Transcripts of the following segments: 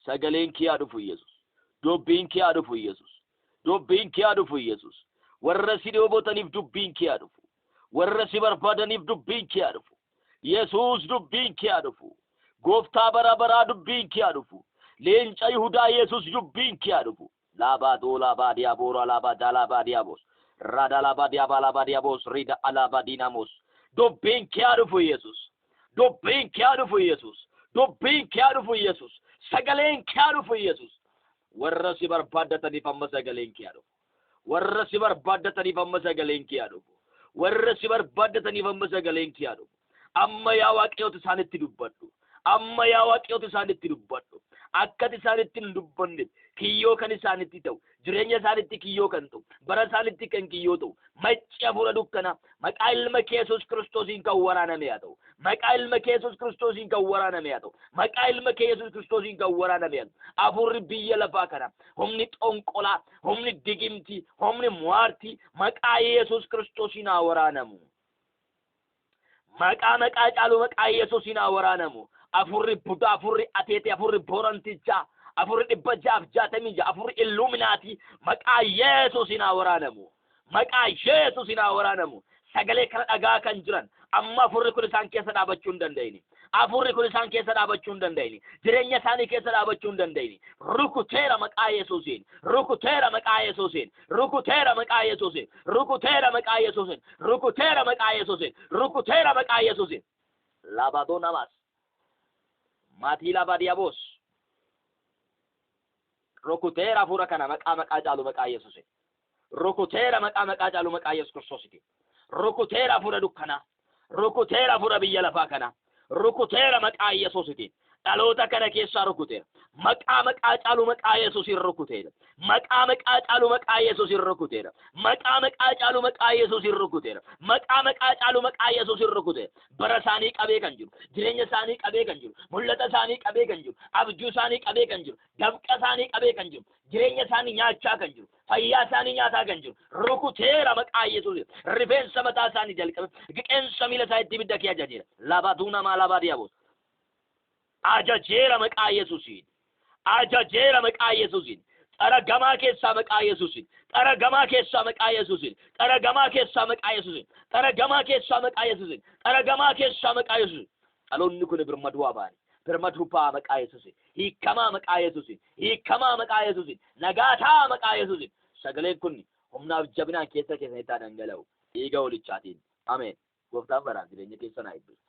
Sagaleen kee haa dhufu Yesus. Dubbiin kee haa dhufu Yesus. Dubbiin kee haa dhufu Yesus. Warra si dheebotaniif dubbiin kee haa dhufu. Warra si barbaadaniif dubbiin kee haa dhufu. Yesus dubbiin kee haa dhufu. Gooftaa bara baraa dubbiin kee haa dhufu. Leenca Yihudaa Yesus dubbiin kee haa dhufu. Laabaa doolaa baadiyaa booraa laabaa daalaa baadiyaa boos. Raadaa laabaa diyaabaa laabaa diyaabos riida alaabaa diinaamos. Dubbiin kee haa dhufu Yesus. Dubbiin kee haa dhufu Yesus. Dubbiin kee haa dhufu Yesus. Sagaleen kee haa dhufu Yesus. Warra si barbaaddataniif amma sagaleen kee haa dhufu. Warra si barbaaddataniif amma sagaleen kee haa dhufu. Warra si barbaaddataniif amma sagaleen kee haa dhufu. Amma yaa Waaqayyooti isaanitti dubbadhu. Amma yaa Waaqayyooti isaanitti dubbadhu. Akkati isaanitti hin dubbanne kiyyoo kan isaanitti ta'u, jireenya isaanitti kiyyoo kan ta'u, bara isaanitti kan kiyyoo ta'u, macci hafuura dukkana maqaa ilma kee Yesuus Kiristoosiin kan waraaname haa ta'u. Maqaa ilma kee Yesuus Kiristoosiin kan waraaname haa ta'u. Maqaa ilma kee Yesuus Kiristoosiin kan waraaname haa ta'u. Hafuurri biyya lafaa kana humni xonqolaa, humni digimtii, humni muwaartii maqaa Yesuus Kiristoosiin haa waraanamu. Maqaa maqaa caalu maqaa Yesuusiin haa waraanamu. Afurri budaa, afurri ateetee, afurri boorantichaa, afurri 666, afurri illuminaatii maqaa Yesuusiin haa waraanamu. Maqaa Yesuusiin haa waraanamu. Sagalee kana dhagaa kan jiran amma afurri kun isaan keessa dhaabachuu hin danda'ini. Afurri kun isaan keessa dhaabachuu hin danda'ini. Jireenya isaanii keessa dhaabachuu hin danda'ini. Rukuteera maqaa Yesuusiin. Rukuteera maqaa Yesuusiin. Rukuteera maqaa Yesuusiin. Rukuteera maqaa Yesuusiin. Rukuteera maqaa Yesuusiin. Rukuteera maqaa Yesuusiin. Laabadoo namaas. Maatii laabadiyaboos. Rukuteera hafuura kana maqaa maqaa caalu maqaa Yesuusiin. Rukuteera maqaa maqaa caalu maqaa Yesuus Kiristoositiin. Rukuteera hafuura dukkanaa. Rukuteera hafuura biyya lafaa kanaa. Rukuteera maqaa Yesuusitiin. Dhaloota kana keessaa rukuteera. Maqaa maqaa caalu maqaa Yesuusiin rukuteera. Maqaa maqaa caalu maqaa Yesuusiin rukuteera. Maqaa maqaa caalu maqaa Yesuusiin rukuteera. Maqaa maqaa caalu maqaa Yesuusiin rukuteera. Bara isaanii qabee kan jiru, jireenya isaanii qabee kan jiru, mul'ata isaanii qabee kan jiru, abjuu isaanii qabee kan jiru, dafqa isaanii qabee kan jiru, jireenya isaanii nyaachaa kan jiru, fayyaa isaanii nyaataa kan jiru, rukuteera maqaa Yesuusiin. Rifeensa mataa isaanii jalqabe, qeensa miila isaaniitti ibidda kee ajajeera. Labatuu namaa labaa diyaabos. Ajajeera maqaa Yesuusiin. Ajajeera maqaa Yesuusiin. Xaragamaa keessaa maqaa Yesuusiin. Xaragamaa keessaa maqaa Yesuusiin. Xaragamaa keessaa maqaa Yesuusiin. Xaragamaa keessaa maqaa Yesuusiin. Xaragamaa keessaa maqaa Yesuusiin. Dhaloonni kun birmaduu haa ba'ani. Birmaduu ba'aa maqaa Yesuusiin. Hiikamaa maqaa Yesuusiin. Hiikamaa maqaa Yesuusiin. Nagaataa maqaa Yesuusiin. Sagaleen kun humnaaf jabinaan keessa keessanitti haa dhangala'u. Dhiiga holichaatiin. Ameen. Gooftaan baraaf jireenya keessan haa eebbisu.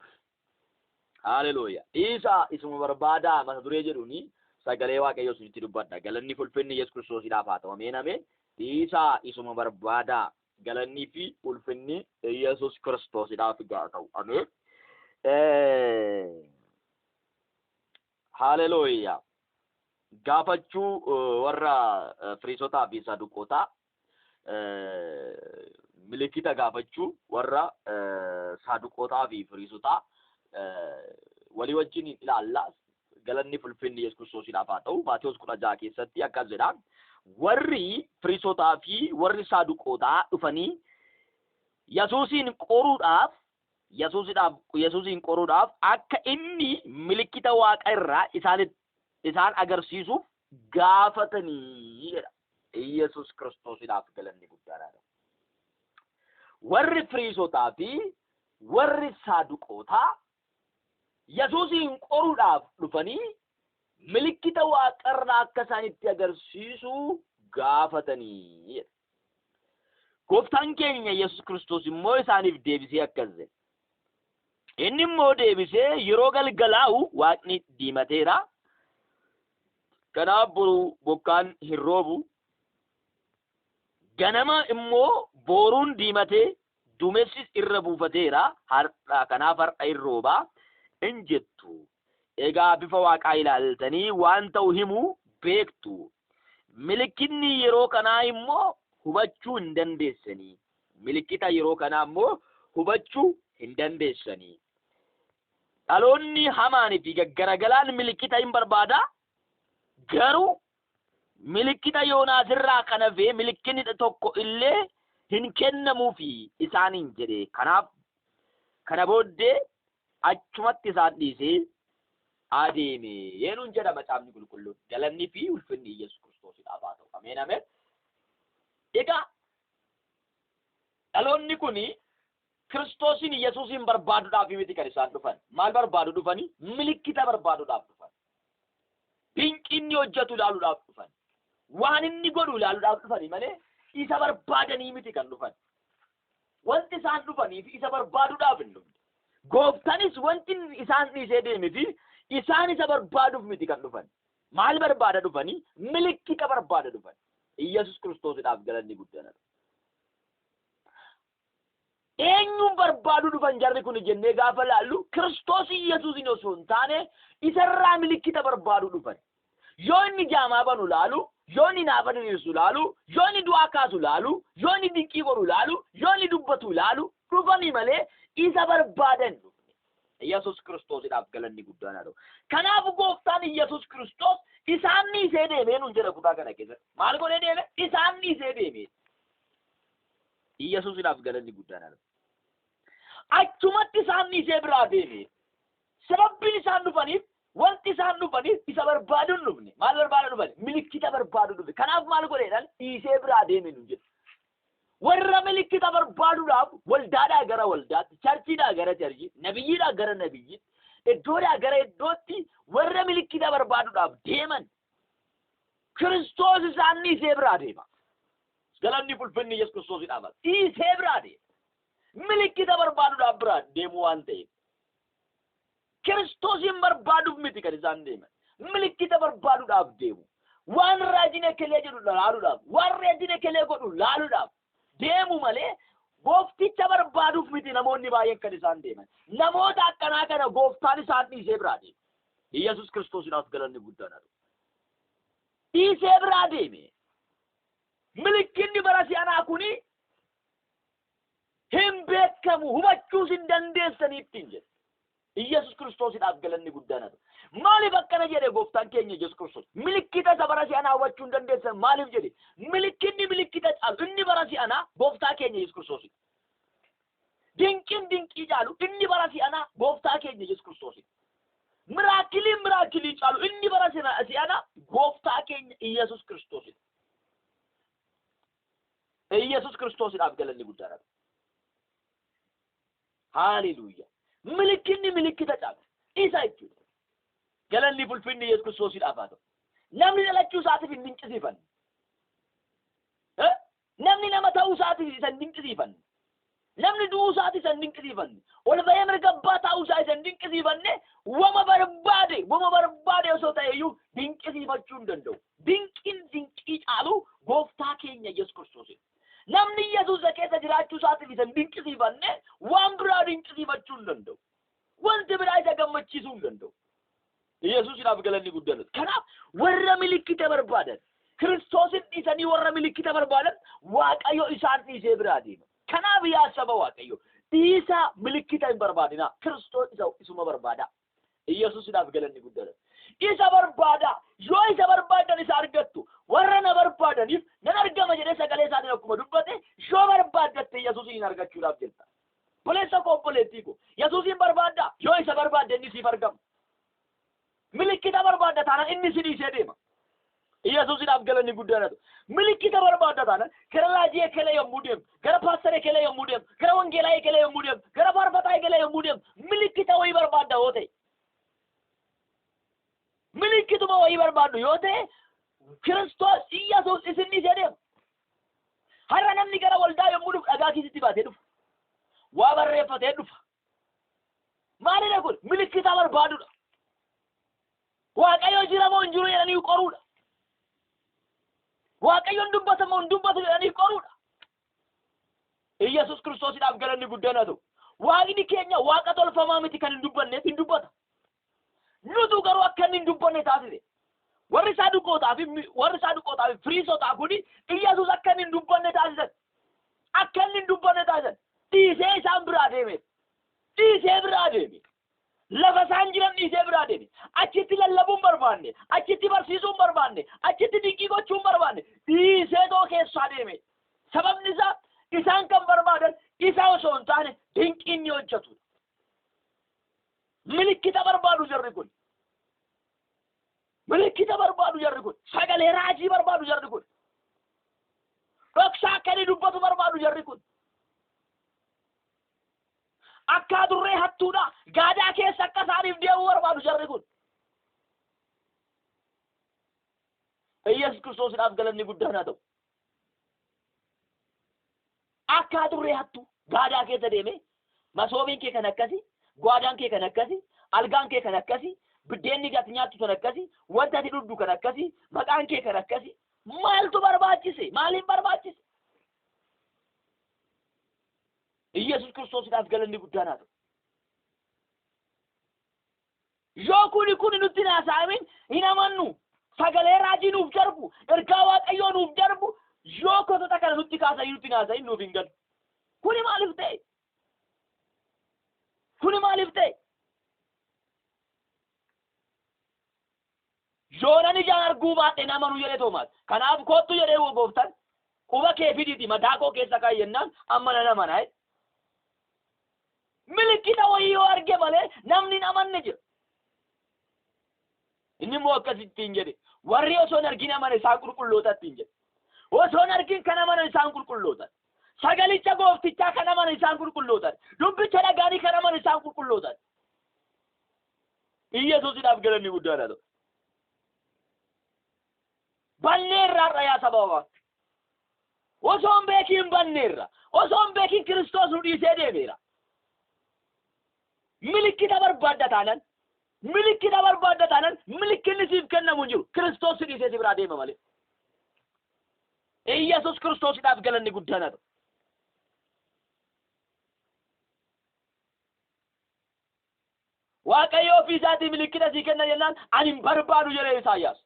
Haleluuyaa. Dhiisaa isuma barbaadaa mata duree jedhuuni sagalee Waaqayyoo isinitti dubbadha. Galanni fulfinni Yesuus Kiristoosiidhaaf haa ta'u. Ameen ameen. Dhiisaa isuma barbaadaa galannii fi ulfinni Yesuus Kiristoosiidhaaf haa ta'u. Ameen. Haleluuyaa. Gaafachuu warra Firiisotaa fi Saduqootaa milikita gaafachuu warra Saaduqootaa fi Firiisotaa walii wajjin ilaalla. Galanni fulfinni Yesuus Kiristoosiidhaaf haa ta'u. Maatewos 16 keessatti akkas jedha. Warri Firiisotaa fi warri Saaduqootaa dhufanii Yesuusiin qoruudhaaf Yesuusidhaaf Yesuusiin qoruudhaaf akka inni milikita waaqa irraa isaan agarsiisuuf gaafatanii jedha. Yesuus Kiristoosiidhaaf galanni guddaadha. Warri Firiisotaa fi warri Saaduqootaa Yesuusiin qoruudhaaf dhufanii milikita waaqarraa akka isaanitti agarsiisu gaafatanii jedha. Gooftaan keenya Yesuus Kiristoos immoo isaaniif deebisee akkas jedhe. Inni immoo deebisee yeroo galgalaa'u waaqni diimateera. Kanaaf boru bokkaan hin roobu. Ganama immoo booruun diimatee duumessis irra buufateera. Har'a kanaaf har'a hin roobaa in jettu. Egaa bifa waaqaa ilaaltanii waan ta'u himuu beektu. Milikkinni yeroo kanaa immoo hubachuu hin dandeessanii. Milikkita yeroo kanaa immoo hubachuu hin dandeessanii. Dhaloonni hamaanii fi gaggaragalaan milikkita hin barbaada. Garuu milikkita Yoonaas irraa kan hafe milikkinni tokko illee hin kennamuufi isaaniin jedhe. Kanaaf kana booddee achumatti isaan dhiisee adeeme yeenuun jedha macaafni qulqulluun. Galanni fi ulfinni Yesuus Kiristoosiidhaaf haa ta'u. Ameen ameen. Egaa dhaloonni kun Kiristoosin Yesuusin barbaaduudhaaf miti kan isaan dhufan. Maal barbaadu dhufanii? Milikkita barbaaduudhaaf dhufan. Dinqii inni hojjetu ilaaluudhaaf dhufan. Waan inni godhu ilaaluudhaaf dhufanii malee isa barbaadanii miti kan dhufan. Wanti isaan dhufaniif isa barbaaduudhaaf hin dhufne. Gooftanis wanti isaan dhiisee deemee fi isaan isa barbaaduuf miti kan dhufan. Maal barbaada dhufanii? Milikkita barbaada dhufan. Iyyasuus Kiristoosiidhaaf galanni guddaan. Eenyuun barbaadu dhufan jarri kun jennee gaafa laallu Kiristoos Iyyasuusin osoo hin taane isarraa milikkita barbaadu dhufan. Yoo inni jaamaa banu laalu, yoo inni naafa diriirsu laalu, yoo inni du'aa kaasu laalu, yoo inni dinqii godhu laalu, yoo inni dubbatu laalu dhufanii malee isa barbaadan dhufne. Iyyasuus Kiristoosiidhaaf galanni guddaan haa ta'u. Kanaaf gooftaan Iyyasuus Kiristoos isaan dhiisee deemee nuun jedha kutaa kana keessatti. Maal godhee deeme? Isaan dhiisee deeme. Iyyasuusidhaaf galanni guddaan haa ta'u. Achumatti isaan dhiisee biraa deeme. Sababbiin isaan dhufaniif wanti isaan dhufaniif isa barbaadu hin dhufne. Maal barbaada dhufan? Milikkita barbaadu dhufe. Kanaaf maal godheedhaan dhiisee biraa deeme nuun jedha. Warra milikkita barbaaduudhaaf waldaadhaa gara waldaatti, charchiidhaa gara charchii, nabiyyiidhaa gara nabiyyiitti, iddoodhaa gara iddootti warra milikkita barbaaduudhaaf deeman Kiristoos isaan dhiisee biraa deema. Galanni ulfinni Yesuus Kiristoosiidhaaf. Dhiisee biraa deema. Milikkita barbaaduudhaaf biraa deemu waan ta'eef. Kiristoosin barbaaduuf miti kan isaan deeman. Milikkita barbaaduudhaaf deemu. Waan raajiin ekelee jedhu laaluudhaaf, waan raajiin ekelee godhu laaluudhaaf deemu malee goofticha barbaaduuf miti namoonni baay'een kan isaan deeman. Namoota akkanaa kana gooftaan isaan dhiisee biraa deema. Iyyasuus Kiristoosiidhaaf galanni guddaan haa ta'u. Dhiisee biraa deeme. Milikkinni bara si'anaa kuni hin beekamu hubachuus hin dandeessanii ittiin jedhe. Iyyasuus Kiristoosiidhaaf galanni guddaan haa ta'u. Maaliif akkana jedhe gooftaan keenya Yesuus Kiristoos? Milikkita isa bara si'anaa hubachuu hin dandeessan maaliif jedhe? Milikkinni milikkita caalu inni bara si'anaa gooftaa keenya Yesuus Kiristoosidha. Dinqiin dinqii caalu inni bara si'anaa gooftaa keenya Yesuus Kiristoosidha. Miraakiliin miraakilii caalu inni bara si'anaa gooftaa keenya Iyyasuus Kiristoosidha. Iyyasuus Kiristoosiidhaaf galanni guddaan haa ta'u. Haaleluuyaa. Milikkinni milikkita caalu isa jechuudha. Galanni ulfinni Yesuus Kiristoosiidhaaf haa ta'u. Namni dhalachuu isaatiif hin dinqisiifanne. Namni nama ta'uu isaatiif isa hin dinqisiifanne. Namni du'uu isaatiif isa hin dinqisiifanne. Ol ba'ee mirga abbaa taa'uu isaa isa hin dinqisiifanne. Wama barbaade osoo ta'e iyyuu dinqisiifachuu hin danda'u. Dinqiin dinqii caalu gooftaa keenya Yesuus Kiristoosidha. Namni Yesuus keessa jiraachuu isaatiif isa hin dinqisiifanne waan biraa dinqisiifachuu hin danda'u. Wanti biraa isa gammachiisuu hin danda'u. Yesuusidhaaf galanni guddaan. Kanaaf warra milikkita barbaadan Kiristoosin dhiisanii warra milikkita barbaadan Waaqayyo isaan dhiisee biraa deema. Kanaaf yaa saba Waaqayyo dhiisaa milikkita hin barbaadinaa. Kiristoos isa isuma barbaada. Yesuusidhaaf galanni guddaan. Isa barbaada. Yoo isa barbaadan isa argattu. Warra na barbaadaniif nan argama jedhee sagalee isaatiin akkuma dubbate yoo barbaaddatte Yesuusin argachuudhaaf jirta. Obboleessa koo obboleettii koo Yesuusin barbaaddaa yoo isa barbaadde inni siif argama. Milikkita barbaadda taanaan inni si dhiisee deema. Yesuusidhaaf galanni guddaan haa ta'u. Milikkita barbaadda taanaan gara raajii ekelee yommuu deemtu, gara paaster ekelee yommuu deemtu, gara wangeelaa ekelee yommuu deemtu, gara faarfataa ekelee yommuu deemtu, milikkita wayii barbaadda yoo ta'e. Milikkituma wayii barbaaddu yoo ta'e Kiristoos Iyyasuus isin dhiisee deema. Har'a namni gara waldaa yommuu dhufu dhagaa kiisitti baatee dhufa. Waa barreeffatee dhufa. Maalidha kun? Milikkita barbaadudha. Waaqayyo jira moo hin jiru jedhanii qoruudha. Waaqayyoon dubbata moo hin dubbatu jedhanii qoruudha. Iyyasuus Kiristoosiidhaaf galanni guddaan haa ta'u. Waaqni keenya waaqa tolfamaa miti kan hin dubbanneef hin dubbata. Nutu garuu akka inni hin dubbanne taasise. Warri Saduqootaa fi warri Saduqootaa fi Firiisotaa kuni Iyyasuus akka inni hin dubbanne taasisan. Akka inni hin dubbanne taasisan. Dhiisee isaan biraa deeme. Dhiisee biraa deeme. Lafa isaan jiran dhiisee biraa deeme. Achitti lallabuu hin barbaanne. Achitti barsiisuu hin barbaanne. Achitti dinqii gochuu hin barbaanne. Dhiisee too keessaa deeme. Sababni isaa isaan kan barbaadan isa osoo hin taane dinqii inni hojjetu. Milikkita barbaadu jarri kun. Iyyasuus Kiristoosiidhaaf galanni guddaan haa ta'u. Akka adurree hattu gaadaa keessa deemee masoobiin kee kan akkasii, gwaadaan kee kan akkasii, algaan kee kan akkasii, biddeenni ati nyaattu kan akkasii, wanta ati dhugdu kan akkasii, maqaan kee kan akkasii. Maaltu barbaachise? Maaliif barbaachise? Iyyasuus Kiristoosiidhaaf galanni guddaan haa ta'u. Yoo kuni kuni nutti hin haasa'amin hin amannu. Sagalee raajii nuuf darbu, ergaa Waaqayyoo nuuf darbu, yoo kotota kana nutti kaasanii nutti hin haasa'in nuuf hin galu. Kuni maaliif ta'e? Kuni maaliif ta'e? Yoonan ijaan arguu baadhe hin amanu jedhe Toomaas. Kanaaf kottu jedhee gooftaan quba kee fidiiti mataa koo keessa kaa'i jennaan amma nan amana jedhe. Milikkita wayii yoo arge malee namni hin amanne jira. Inni immoo akkasittiin jedhe. Warri osoo hin argin amane isaan qulqulloota ittiin jedhe. Osoo hin argin kan amanan isaan qulqulloota. Sagalicha gooftichaa kan amanan isaan qulqulloota. Dubbicha dhagaanii kan amanan isaan qulqulloota. Iyyasuusidhaaf galanni guddaan haa ta'u. Banneerra har'a yaa saba Waaqaa. Osoo hin beekiin banneerra. Osoo hin beekiin Kiristoos nu dhiisee deemeera. Milikkita barbaadda taanan, milikkita barbaadda taanan, milikkinni siif kennamu hin jiru. Kiristoos si dhiisee si biraa deema malee. Iyyasuus Kiristoosidhaaf galanni guddaan haa ta'u. Waaqayyo ofii isaatii milikkita sii kenna jennaan ani hin barbaadu jedhee Isaayyaas.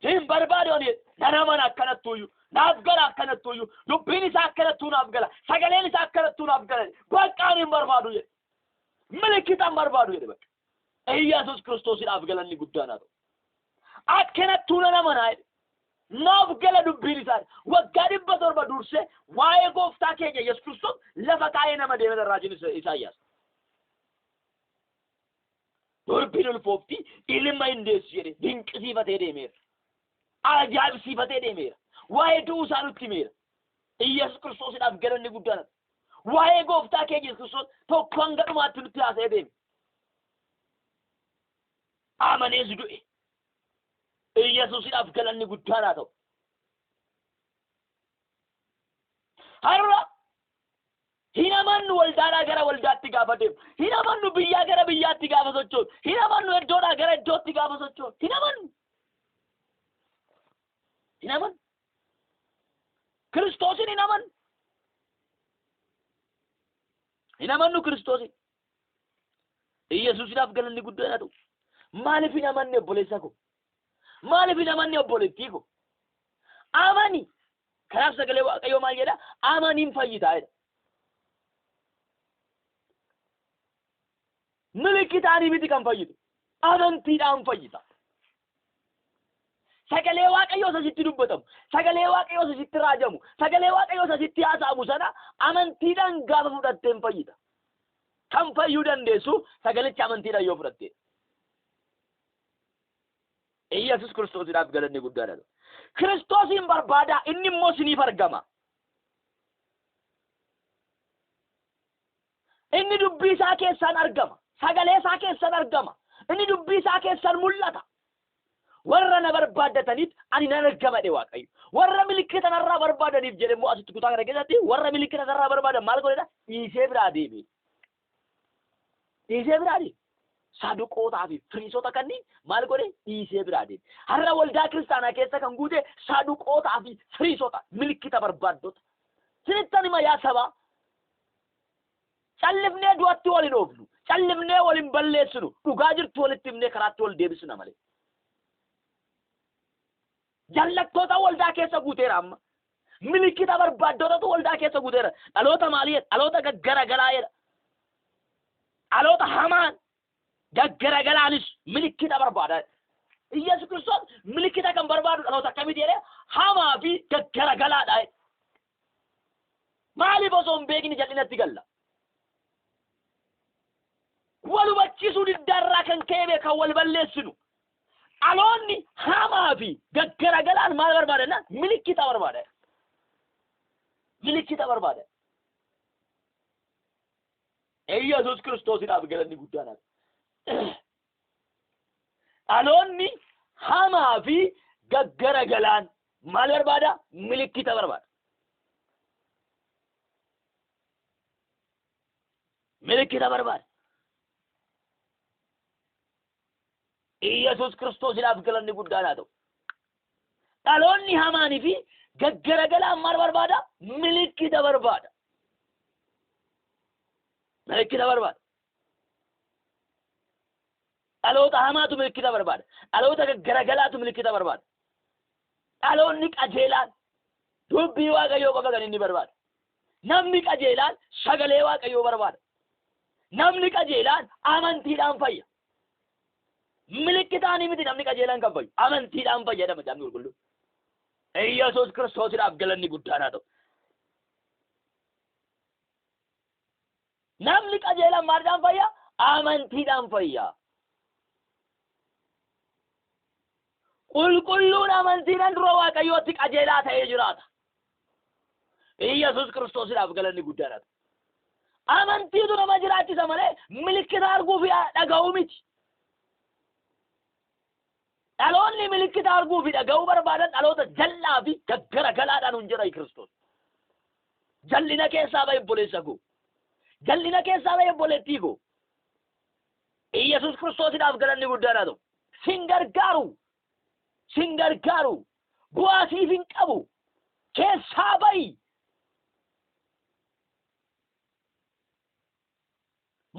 Hin barbaadu ani nan amana akkanattuuyyuu naaf gala akkanattuuyyuu dubbiin isaa akkanattuu naaf gala sagaleen isaa akkanattuu naaf gala bakka ani hin barbaadu jedhe. Milikkita hin barbaadu jedhe bakka. Iyyasuus Kiristoosiidhaaf galanni guddaan haa ta'u. Akkanattuu nan amanaa jedhe. Naaf gala dubbiin isaa. Waggaa 700 dursee waa'ee gooftaa keenya Yesuus Kiristoos lafa kaa'ee nama deeme raajiin Isaayyaas. Durbiin ulfoofti ilma hin deessu jedhe dinqisiifatee deemeera. Ajaa'ibsiifatee deemeera. Waa'ee du'uu isaa nutti himeera. Iyyasuus Kiristoosiidhaaf galanni guddaan. Waa'ee gooftaa keenya Yesuus Kiristoos tokko hanga dhumaatti nutti haasa'ee deeme. Amanees du'e. Iyyasuusidhaaf galanni guddaan haa ta'u. Har'a hin amannu waldaadhaa gara waldaatti gaafa deemu. Hin amannu biyyaa gara biyyaatti gaafa sochoonu. Hin amannu iddoodhaa gara iddootti gaafa sochoonu. Hin amannu. Hin amannu. Kiristoosin hin amannu. Hin amannu Kiristoosin. Iyyasuusidhaaf galanni guddaan haa ta'u. Maaliif hin amanne obboleessa koo? Maaliif hin amanne obboleettii koo? Amani. Kanaaf sagalee Waaqayyoo maal jedha? Amaniin fayyitaa jedha. Milikkitaanii miti kan fayyitu. Amantiidhaan fayyita. Sagalee Waaqayyoo isa sitti dubbatamu, sagalee Waaqayyoo isa sitti raajamu, sagalee Waaqayyoo isa sitti haasa'amu sana amantiidhaan gaafa fudhatteen fayyita. Kan fayyuu dandeessu sagalicha amantiidhaan yoo fudhatte. Iyyasuus Kiristoosiidhaaf galanni guddaadha. Kiristoosiin barbaadaa inni immoo isiniif argama. Inni dubbii isaa keessaan argama. Sagalee isaa keessaan argama. Inni dubbii isaa keessaan mul'ata. Warra na barbaaddataniif ani nan argama jedhe Waaqayyo. Warra milikkita narraa barbaadaniif jedhe immoo asitti kutaa kana keessatti warra milikkita narraa barbaadan maal godhedha? Dhiisee biraa deeme. Dhiisee biraa deeme. Saduqootaa fi Firiisota kanneen maal godhe? Dhiisee biraa deeme. Har'a waldaa kiristaanaa keessa kan guute saduqootaa fi Firiisota milikkita barbaaddota. Sinittan hima yaa sabaa. Callifnee du'atti wal hin oofnu. Callifnee wal hin balleessinu. Dhugaa jirtu walitti himnee karaatti wal deebisna malee. Jallattoota waldaa keessa guuteera amma. Milikkita barbaaddotatu waldaa keessa guuteera. Dhaloota maalii jedha? Dhaloota gaggaragalaa jedha. Dhaloota hamaan gaggaragalaanis milikkita barbaada. Iyyasuus Kiristoos milikkita kan barbaadu dhaloota akkamiiti jedhee hamaa fi gaggaragalaadha. Maaliif osoo hin beekni jal'inatti galla? Wal hubachiisuu diddaarraa kan ka'e kan wal balleessinu. Dhaloonni hamaa fi gaggaragalaan maal barbaada? Milikkita barbaada. Milikkita barbaada. Iyyasuus Kiristoosiidhaaf galanni guddaan haa ta'u. Dhaloonni hamaa fi gaggaragalaan maal barbaada? Milikkita barbaada. Milikkita barbaada. Iyyasuus Kiristoosiidhaaf galanni guddaan haa ta'u. Dhaloonni hamaanii fi gaggaragalaan maal barbaada? Milikkita barbaada. Milikkita barbaada. Dhaloota hamaatu milikkita barbaada. Dhaloota gaggaragalaatu milikkita barbaada. Dhaloonni qajeelaan dubbii Waaqayyoo qofa kan inni barbaadu. Namni qajeelaan sagalee Waaqayyoo barbaada. Namni qajeelaan amantiidhaan fayya. Milikkitaan miti namni qajeelaan kan fayyu. Amantiidhaan fayyadama Macaafni Qulqulluun. Iyyasuus Kiristoosiidhaaf galanni guddaan haa ta'u. Namni qajeelaan maaliidhaan fayya? Amantiidhaan fayya. Qulqulluun amantiidhaan dura Waaqayyootti qajeelaa ta'ee jiraata. Iyyasuus Kiristoosiidhaaf galanni guddaan haa ta'u. Amantiitu nama jiraachisa malee milikkita arguu fi dhaga'uu miti. Dhaloonni milikkita arguu fi dhaga'uu barbaadan dhaloota jal'aa fi gaggaragalaadhaan hin jedha Kiristoos. Jal'ina keessaa ba'i obboleessa koo. Jal'ina keessaa ba'i obboleettii koo. Iyyasuus Kiristoosiidhaaf galanni guddaan haa ta'u. Sin gargaaru. Sin gargaaru. Bu'aa siif hin qabu. Keessaa ba'i.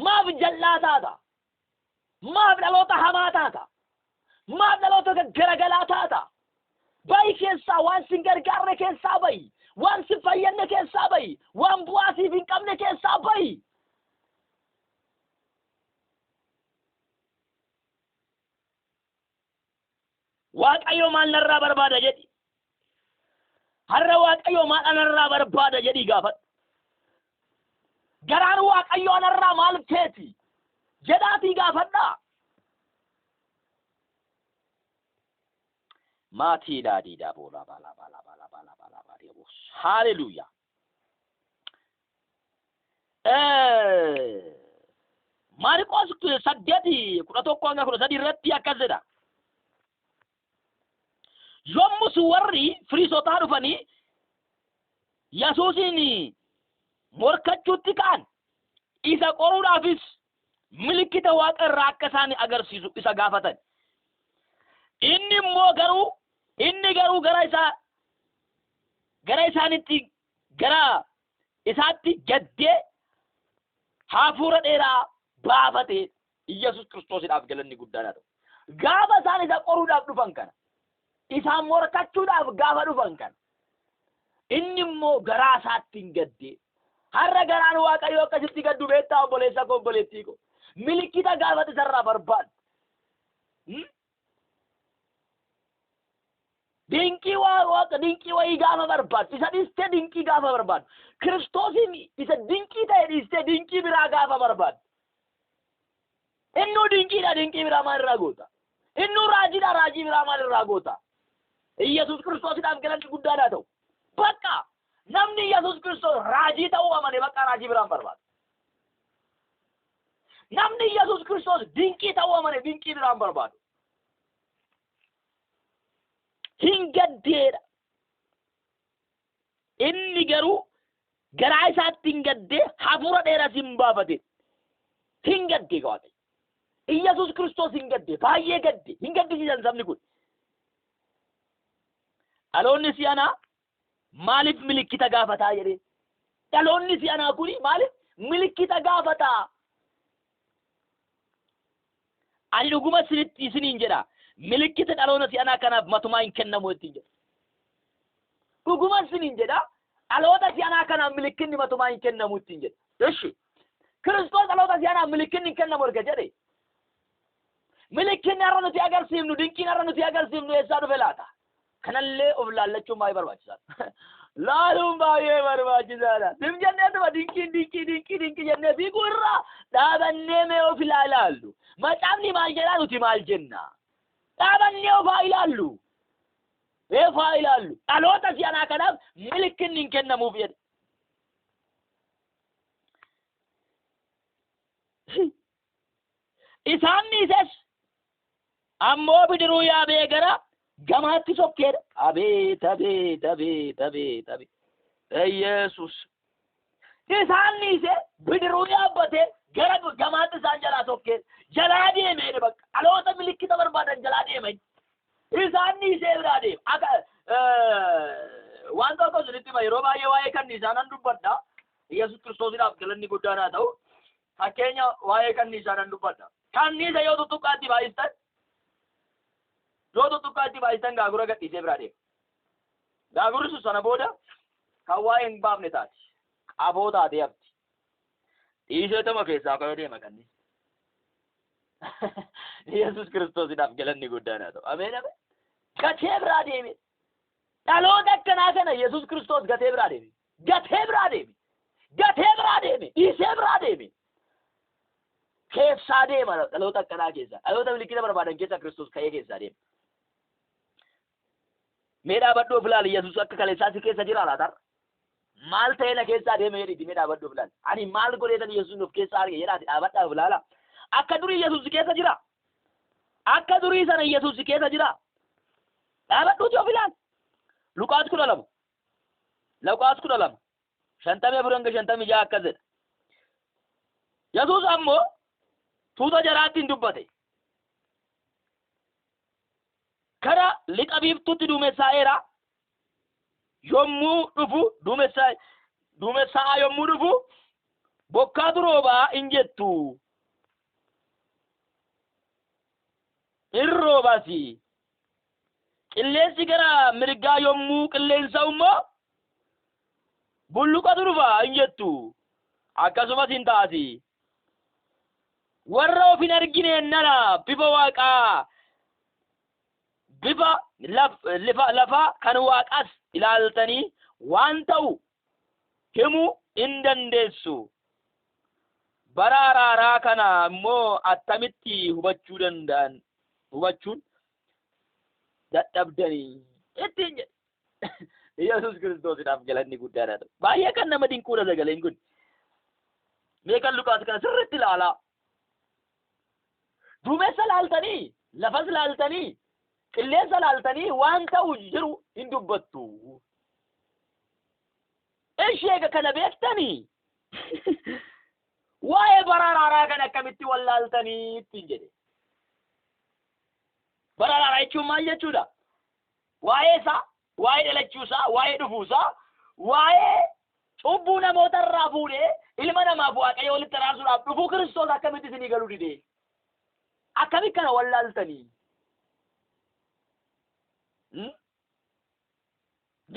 Maaf jal'aa taata? Maaf dhaloota hamaa taata? Maaf dhaloota gaggaragalaa taata? Ba'i keessaa waan sin gargaarre keessaa ba'i. Waan sin fayyadne keessaa ba'i. Waan bu'aa siif hin qabne keessaa ba'i. Waaqayyo maal narraa barbaada jedhi. Har'a Waaqayyo maal anarraa barbaada jedhii gaafadhu. Garaan Waaqayyo anarraa maal feeti jedhaatii gaafadhaa. Maatii daadiidhaa boolaa baalaa baalaa baalaa baalaa baalaa baalaa boos. Haaleluyyaa. Maarqos 8:11-13 irratti akkas jedha. Yommus warri Firiisotaa dhufanii Yesuusiin morkachuutti ka'an isa qoruudhaafis milikkita waaqa irraa akka isaan agarsiisu isa gaafatan. Inni immoo garuu inni garuu gara isaa gara isaanitti gara isaatti gaddee hafuura dheeraa baafate. Iyyasuus Kiristoosiidhaaf galanni guddaan haa ta'u. Gaafa isaan isa qoruudhaaf dhufan kana isaan morkachuudhaaf gaafa dhufan kana inni immoo garaa isaatti hin gaddee. Har'a garaan Waaqayyoo akkasitti gaddu beektaa obboleessa koo obboleettii koo. Milikkita gaafa isarraa barbaadu. Dinqii waaqa dinqii wayii gaafa barbaadu isa dhiistee dinqii gaafa barbaadu Kiristoosiin isa dinqii ta'e dhiistee dinqii biraa gaafa barbaadu. Innuu dinqiidha dinqii biraa maal irraa goota? Innuu raajiidha raajii biraa maal irraa goota? Iyyasuus Kiristoosiidhaaf galanni guddaan haa ta'u. Bakka namni Iyyasuus Kiristoos raajii ta'uu amane bakka raajii biraan barbaadu. Namni Iyyasuus Kiristoos dinqii ta'uu amane dinqii biraan barbaadu. Hin gaddeedha. Inni garuu garaa isaatti hin gaddee hafuura dheeras hin baafate. Hin gaddee Waaqayyo. Iyyasuus Kiristoos hin gadde baay'ee gadde hin gaddisiisan sabni kun. Dhaloonni si'anaa maaliif milikkita gaafataa jedhee? Dhaloonni si'anaa kuni maaliif milikkita gaafataa? Ani dhuguma isiniin jedha. Milikkita dhaloota si'anaa kanaaf matumaa hin kennamu ittiin jedha. Dhuguma isiniin jedha. Dhaloota si'anaa kanaaf milikkinni matumaa hin kennamu ittiin jedha. Ishi. Kiristoos dhaloota si'anaaf milikkinni hin kennamu erga jedhe. Milikkinni har'a nuti agarsiifnu dinqiin har'a nuti agarsiifnu eessaa dhufe laata? Kanallee of laallachuun baay'ee barbaachisaadha. Laaluun baay'ee barbaachisaadha. Sim jenneetuma dinqii dinqii dinqii dinqii jennee fiiguu irraa dhaabannee mee of ilaallu. Macaafni maal jedhaa nuti maal jenna? Dhaabannee of haa ilaallu. Of haa ilaallu. Dhaloota si'anaa kanaaf milikkinni hin kennamuuf jedhe. Isaan dhiises ammoo bidiruu yaabee gara Gamaatti sokkeedha. Abeet abeet abeet abeet abeet. Yesus. Isaan dhiisee bidiruu yaabbatee gara gamaatti isaan jalaa sokkee jalaa deemee bakka dhaloota milikkita barbaadan jalaa deeman. Isaan dhiisee biraa deema. Akka waan tokko isinitti hima yeroo baay'ee waa'ee kanniisaa nan dubbadha. Yesus Kiristoosiidhaaf galanni guddaan haa ta'u. Fakkeenya waa'ee kanniisaa nan dubbadha. Kanniisa yoo tuttuqqaatti baay'istan yoo tuttuqqaatti baay'istan gaagura gadhiisee biraa deema. Gaagurri sun sana booda kan waa'ee hin baafne taati. Qaboo taatee hafti. Dhiisee tama keessaa ka'ee deema kanniisa. Yesus Kiristoosiidhaaf galanni guddaan haa ta'u. Ameen ameen. Gatee biraa deeme. Dhaloota akkanaa kana Yesus Kiristoos gatee biraa deeme. Gatee biraa deeme. Gatee biraa deeme. Dhiisee biraa deeme. Keessaa deema dhaloota akkanaa keessa. Dhaloota milikkita barbaadan keessa Kiristoos ka'ee keessaa deema. Mee dhaabadhu of ilaali Yesus akka kaleessaa si keessa jira laata? Maal ta'ee na keessaa deema jedhiiti mee dhaabadhu of ilaali. Ani maal godheetan Yesus of keessaa arge jedhaati dhaabadhaa of ilaala. Akka durii Yesus si keessa jira. Akka durii sana Yesus si keessa jira. Dhaabadhuuti of ilaali. Luqaas 12. Luqaas 12. 54 hanga 56 akkas jedha. Yesus ammoo tuuta jaraatti hin dubbate. Kara lixa biiftuutti duumessaa'eera. Yommuu dhufu duumessaa'aa yommuu dhufu bokkaatu roobaa hin jettu. In roobasi. Qilleensi gara mirgaa yommuu qilleensa'u immoo bulluqatu dhufa hin jettu. Akkasumas hin taasi. Warra of hin argineen nana bifa waaqaa bifa lafaa kan waaqas ilaaltanii waan ta'u himuu hin dandeessu. Bara araaraa kana immoo attamitti hubachuu danda'an hubachuun dadhabdanii ittiin jedhe. Yesus Kiristoosiidhaaf galanni guddaadha. Baay'ee kan nama dinquudha sagaleen kun. Mee kan Luqaas kana sirriitti ilaalaa. Duumessa laaltanii, lafas laaltanii, qilleensa laaltanii waan ta'u jiru hin dubbattu. Ishee egaa kana beektanii waa'ee bara araaraa kana akkamitti wallaaltanii ittiin jedhe. Bara araaraa jechuun maal jechuudha? Waa'ee isaa, waa'ee dhalachuu isaa, waa'ee dhufuu isaa, waa'ee cubbuu namoota irraa fuudhee ilma namaaf Waaqayyo walitti araarsuudhaaf dhufuu Kiristoos akkamitti isinii galuu dide? Akkamitti kana wallaaltanii?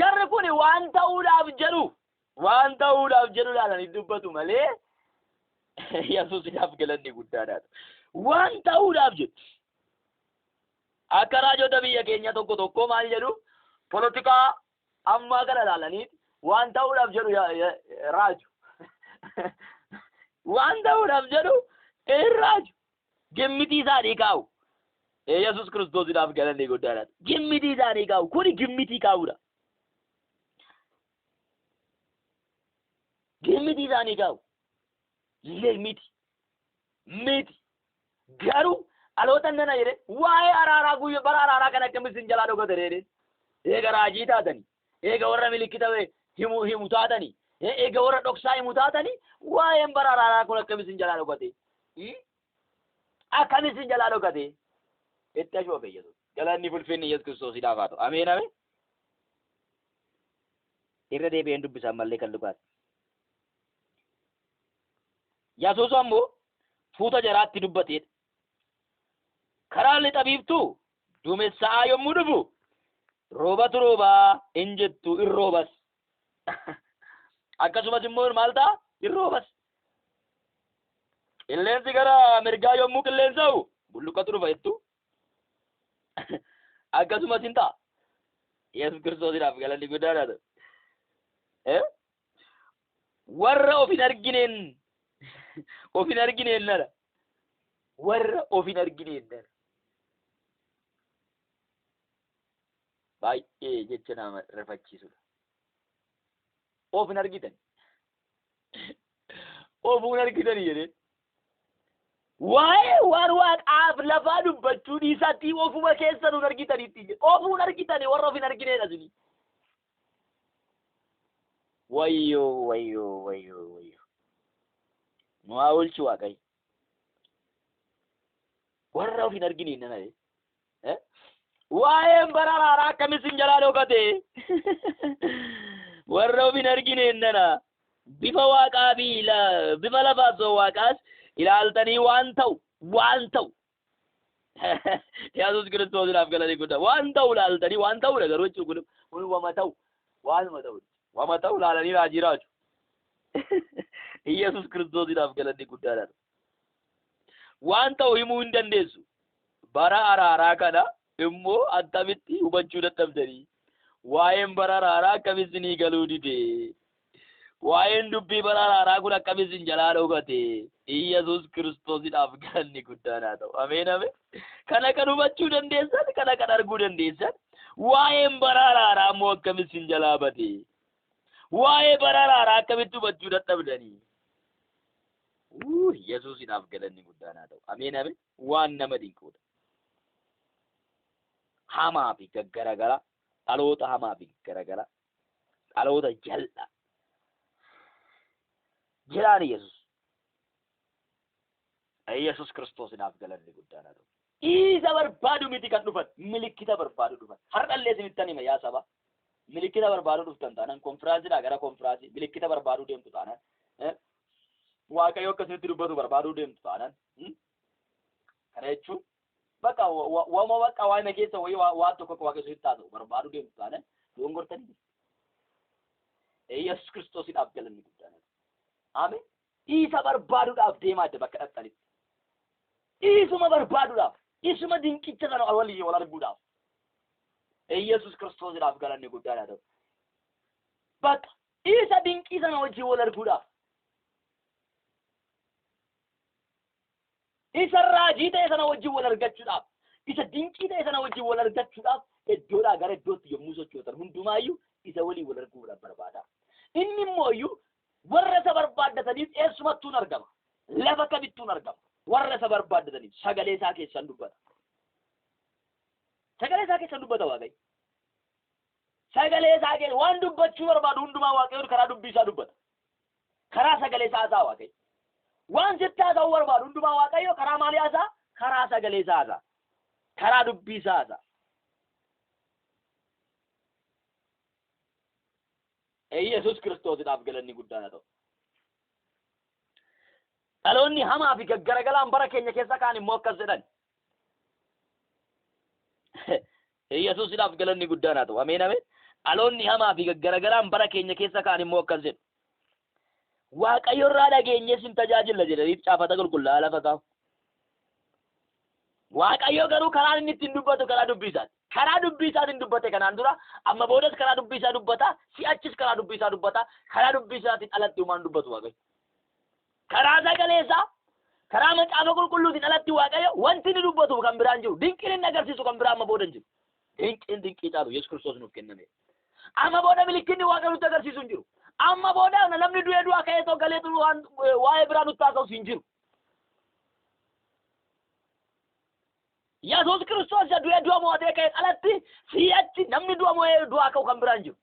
Jarri kun waan ta'uudhaaf jedhu waan ta'uudhaaf jedhu ilaalanii dubbatu malee Yesuusiidhaaf galanni guddaadha. Waan ta'uudhaaf jedhu. Akka raajota biyya keenya tokko tokko maal jedhu polotikaa ammaa kana ilaalanii waan ta'uudhaaf jedhu raaju. Waan ta'uudhaaf jedhu hin raaju. Gimmitii isaanii kaa'u. Yesuus Kiristoosiidhaaf galanni guddaadha. Gimmitii isaanii kaa'u. Kuni gimmitii kaa'uudha. Gimmitii isaanii kaa'u. Miti. Miti. Garuu dhaloota nana jedhe waa'ee araaraa guyyaa bara araaraa kana akkamitti isin jalaa dhokate jedhe. Eega raajii taatanii, eega warra milikkita himu taatanii, eega warra dhoksaa himu taatanii waa'een bara araaraa kun akkamitti isin jalaa dhokate? Akkamitti isin jalaa dhokate? Itti ashoofe Yesuus. Galanni fulfinni Yesuus Kiristoosiidhaaf haa ta'u. Ameen ameen. Irra deebi'een dubbisan mallee kan Luqaas. Yesuus ammoo tuuta jaraatti dubbateedha. Karaa lixa biiftuu duumessaa'aa yommuu dhufu roobatu roobaa hin jettu in roobas. Akkasumas immoo maal ta'a? In roobas. Qilleensi gara mirgaa yommuu qilleensa'u bulluqatu dhufa jettu. Akkasumas hin ta'a. Yesuus Kiristoosiidhaaf galanni guddaadha ta'u. Warra of hin argineen of hin argineen nana. Warra of hin argineen nana. Baay'ee jecha nama rifachiisudha. Of hin argitan. Of hin argitan jedhee. Waa'ee waan waaqaaf lafaa dubbachuu dhiisaatii ofuma keessan hin argitanitti jedhe. Ofuu hin argitani warra of hin argineedha isinii. Wayyoo wayyoo wayyoo wayyoo. Nu haa oolchu Waaqayyo. Warra of hin argine nana. Eh? Waa'een bara araaraa akkamis sin jalaa dhokate? Warra of hin argine nana. Bifa waaqaa fi bifa lafaaf waaqaas ilaaltanii waan ta'u waan ta'u. Yesuus Kiristoosinaaf galanii guddaa. Waan ta'u ilaaltanii waan ta'udha garuu jechuun kun wama ta'u waanuma ta'u wama ta'u ilaalanii raajii raaju. Yesuus Kiristoosinaaf galanni guddaadha. Waan ta'u himuu hin dandeessu. Bara araaraa kana immoo attamitti hubachuu dadhabdanii? Waa'een bara araaraa akkamitti isinii galuu dide? Waa'een dubbii bara araaraa kun akkamitti isin jalaa dhokate? Yesuus Kiristoosinaaf galanni guddaan haa ta'u. Ameen ameen. Kana kan hubachuu dandeessan, kana kan arguu dandeessan, waa'een bara araaraa immoo akkamitti isin jalaa bade? Waa'ee bara araaraa akkamitti hubachuu dadhabdanii? Yesuusinaaf galanni guddaan haa ta'u. Ameen ameen. Waan nama dinquudha. Hamaa fi gaggaragala, dhaloota hamaa fi gaggaragala, dhaloota jal'aa. Jedhaan Yesuus. Yesuus Kiristoosinaaf galanni guddaan haa ta'u. Isa barbaadu miti kan dhufan, milikkita barbaadu dhufan. Har'allee isinittan hima yaa saba. Milikkita barbaadu dhuftan taanaan konfiraansiidhaa gara konfiraansii milikkita barbaaduu deemtu taanaan Waaqayyo akkasinitti dubbatu barbaaduu deemtu taanaan. Kana jechuun bakka wama bakka waa'ima keessa wayii waan tokko akka Waaqayyo isinitti haasa'u barbaaduu deemtu taanaan dogongortanii jirtu. Yesuus Kiristoosiidhaaf galanni guddaan haa ta'u. Ameen. Isa barbaaduudhaaf deemaa adda bakka dhaqxanitti. Isuma barbaaduudhaaf, isuma dinqicha sana waliin wal arguudhaaf. Yesuus Kiristoosiidhaaf galanni guddaan haa ta'u. Bakka isa dinqii sana wajjin wal arguudhaaf. Isa raajii ta'e sana wajjin wal argachuudhaaf, isa dinqii ta'e sana wajjin wal argachuudhaaf iddoodhaa gara iddootti yommuu sochootan hundumaayyuu isa waliin wal arguudhaaf barbaada. Inni immoo iyyuu warra isa barbaaddataniif eessumattuu hin argama. Lafa kamittuu hin argama. Warra isa barbaaddataniif sagalee isaa keessan dubbata. Sagalee isaa keessan dubbata Waaqayyo. Sagalee isaa keessa waan dubbachuu barbaadu hundumaa Waaqayyo karaa dubbii isaa dubbata. Karaa sagalee isaa haasa'a Waaqayyo. Waan sitti haasa'uu barbaadu hundumaa Waaqayyo karaa maalii haasa'a? Karaa sagalee isaa haasa'a. Karaa dubbii isaa haasa'a. Yesuus Kiristoosiidhaaf galanni guddaan haa ta'u. Dhaloonni hamaa fi gaggaragalaan bara keenya keessa kaan immoo akkas jedhan. Yesuusidhaaf galanni guddaan haa ta'u. Ameen ameen. Dhaloonni hamaa fi gaggaragalaan bara keenya keessa kaan immoo akkas jedhu. Waaqayyo irraa dhageenyee sin tajaajilla jedhanii caafata qulqullaa'aa lafa kaa'u. Waaqayyo garuu karaan inni ittiin dubbatu karaa dubbii isaati. Karaa dubbii isaatiin dubbate kanaan dura, amma boodas karaa dubbii isaa dubbata, si'achis karaa dubbii isaa dubbata, karaa dubbii isaatiin alatti homaan dubbatu Waaqayyo. Karaa sagalee isaa, karaa macaafa qulqulluutiin alatti Waaqayyo wanti inni dubbatu kan biraan jiru, dinqiin inni agarsiisu kan biraa amma booda hin jiru. Dinqiin dinqii caalu Yesuus Kiristoos nuuf kenname. Amma booda milikkinni Waaqayyo nutti agarsiisu hin jiru. Amma booda namni du'ee du'aa ka'ee too galeetu waan waa'ee biraa nutti haasa'us hin jiru. Yesuus Kiristoos isa du'ee du'a mo'atee ka'een alatti si'achi namni du'a mo'ee du'aa ka'u kan biraan jiru.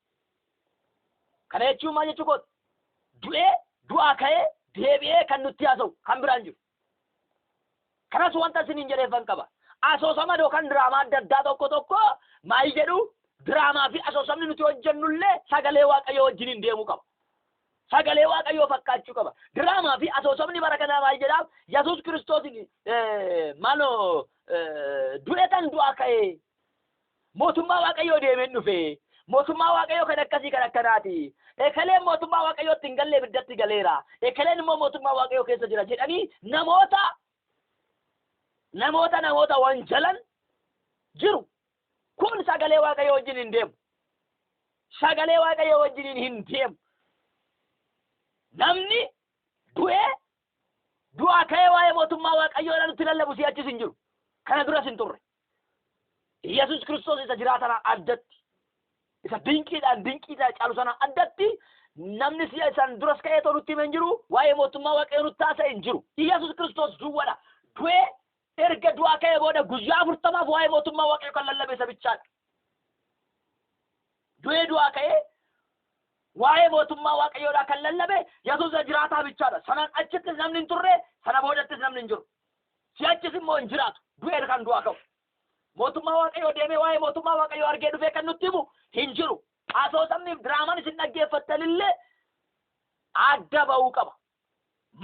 Kana jechuun maal jechuu kooti? Du'ee du'aa ka'ee deebi'ee kan nutti haasa'u kan biraan jiru. Kanas wanta isiniin jedheeffan qaba. Asoosama yookaan diraamaa adda addaa tokko tokko maal jedhu diraamaa fi asoosamni nuti hojjennullee sagalee Waaqayyoo wajjiniin deemuu qaba. Sagalee Waaqayyoo fakkaachuu qaba. Diraamaa fi asoosamni bara kanaa maal jedhaa? Yesuus Kiristoos maaloo du'e tan du'aa ka'ee mootummaa Waaqayyoo deemeen dhufe. Mootummaa Waaqayyoo kan akkasii kan akkanaati. Ekeleen mootummaa Waaqayyootti hin galle ibiddatti galeera. Ekeleen immoo mootummaa Waaqayyoo keessa jira jedhanii namoota namoota namoota wanjalan jiru. Kun sagalee Waaqayyoo wajjin hin deemu. Sagalee Waaqayyoo wajjin hin deemu. Namni du'ee du'aa ka'ee waa'ee mootummaa Waaqayyoo nutti lallabu si'achis hin jiru. Kana duras hin turre. Yesuus Kiristoos isa jiraatanaa addatti, isa dinqiidhaan dinqiidhaan caalu sana addatti namni si'a isaan duras ka'ee too nutti hime hin jiru, waa'ee mootummaa Waaqayyoo nutti haasa'e hin jiru. Yesuus Kiristoos duwwadha. Du'ee erga du'aa ka'ee booda guyyaa 40 waa'ee mootummaa Waaqayyoo kan lallabe isa bichaadha. Du'ee du'aa ka'ee waa'ee mootummaa Waaqayyoodhaa kan lallabe Yesuus jiraataa bichaadha. Sanaan achittis namni hin turre, sana boodattis namni hin jiru. Si'achis immoo hin jiraatu. Du'ee kan du'aa ka'u. Mootummaa Waaqayyoo deemee waa'ee mootummaa Waaqayyoo argee dhufee kan nutti himu hin jiru. Asoosamni diraamaan isin dhaggeeffattanillee adda ba'uu qaba.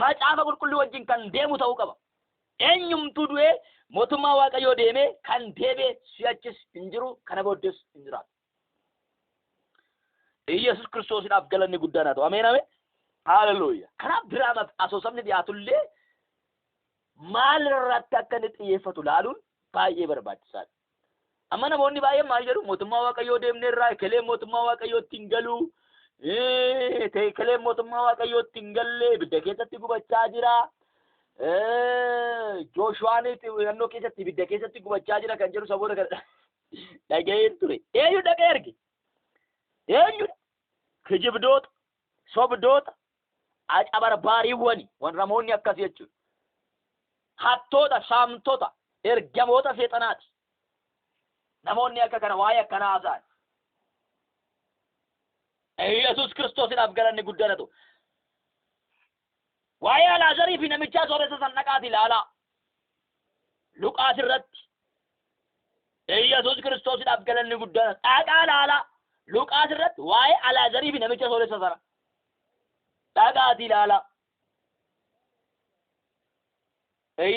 Macaafa qulqulluu wajjin kan deemu ta'uu qaba. Eenyumtuu du'ee mootummaa Waaqayyoo deemee kan deebi'e si'achis hin jiru, kana booddees hin jiraatu. Iyyasuus Kiristoosiidhaaf galanni guddaan haa ta'u. Ameen ameen. Haaleluyyaa. Kanaaf diraamaaf asoosamni dhiyaatullee maal irratti akka inni xiyyeeffatu laaluun baay'ee barbaachisaadha. Amma namoonni baay'een maal jedhu mootummaa Waaqayyoo deemnee irraa ekeleen mootummaa Waaqayyootti hin galu. Ekeleen mootummaa Waaqayyootti hin galle ibidda keessatti gubachaa jira. Jooshuwaan naannoo keessatti ibidda keessatti gubachaa jira kan jedhu saboota kana dhaga'een ture. Eenyu dhaqee arge? Eenyudha? Kijibdoota, sobdoota, acabarbaariiwwani wan namoonni akkas jechuudha. Hattoota, saamtota, ergamoota seexanaati. Namoonni akka kana waa'ee akkanaa haasa'an. Yesuus Kiristoosiidhaaf galanni guddaan haa ta'u. Waa'ee Alaazarii fi namichaa sooressa san dhaqaati ilaalaa. Luqaas irratti Yesuus Kiristoosiidhaaf galanni guddaan dhaqaa ilaalaa. Luqaas irratti waa'ee Alaazarii fi namicha sooressa sana dhaqaati ilaalaa.